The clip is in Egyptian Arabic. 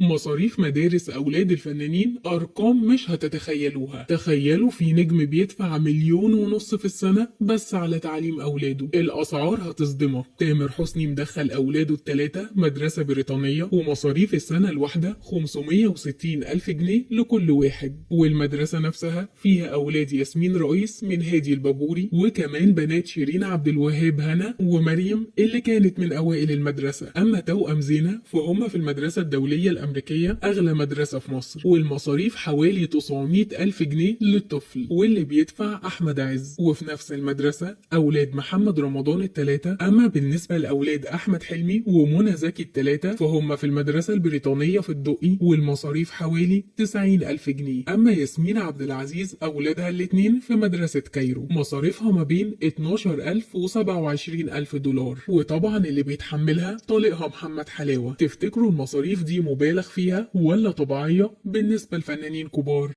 مصاريف مدارس أولاد الفنانين أرقام مش هتتخيلوها. تخيلوا في نجم بيدفع 1.5 مليون في السنة بس على تعليم أولاده. الأسعار هتصدمك. تامر حسني مدخل أولاده الثلاثة مدرسة بريطانية، ومصاريف السنة الواحدة 560 ألف جنيه لكل واحد. والمدرسة نفسها فيها أولاد ياسمين رئيس من هادي الباجوري، وكمان بنات شيرين عبد الوهاب هنا ومريم اللي كانت من أوائل المدرسة. أما توأم زينة فهم في المدرسة الدولية الأمريكية، أغلى مدرسة في مصر، والمصاريف حوالي 900 ألف جنيه للطفل، واللي بيدفع أحمد عز. وفي نفس المدرسة أولاد محمد رمضان الثلاثة. أما بالنسبة لأولاد أحمد حلمي ومنى زكي الثلاثة فهم في المدرسة البريطانية في الدقي، والمصاريف حوالي 90 ألف جنيه. أما ياسمين عبد العزيز أولادها الاتنين في مدرسة كايرو، مصاريفها ما بين 12 ألف و27 ألف دولار، وطبعا اللي بيتحملها طليقها محمد حلاوة. تفتكروا المصاريف دي مبالغ فيها ولا طبيعية بالنسبة لفنانين كبار؟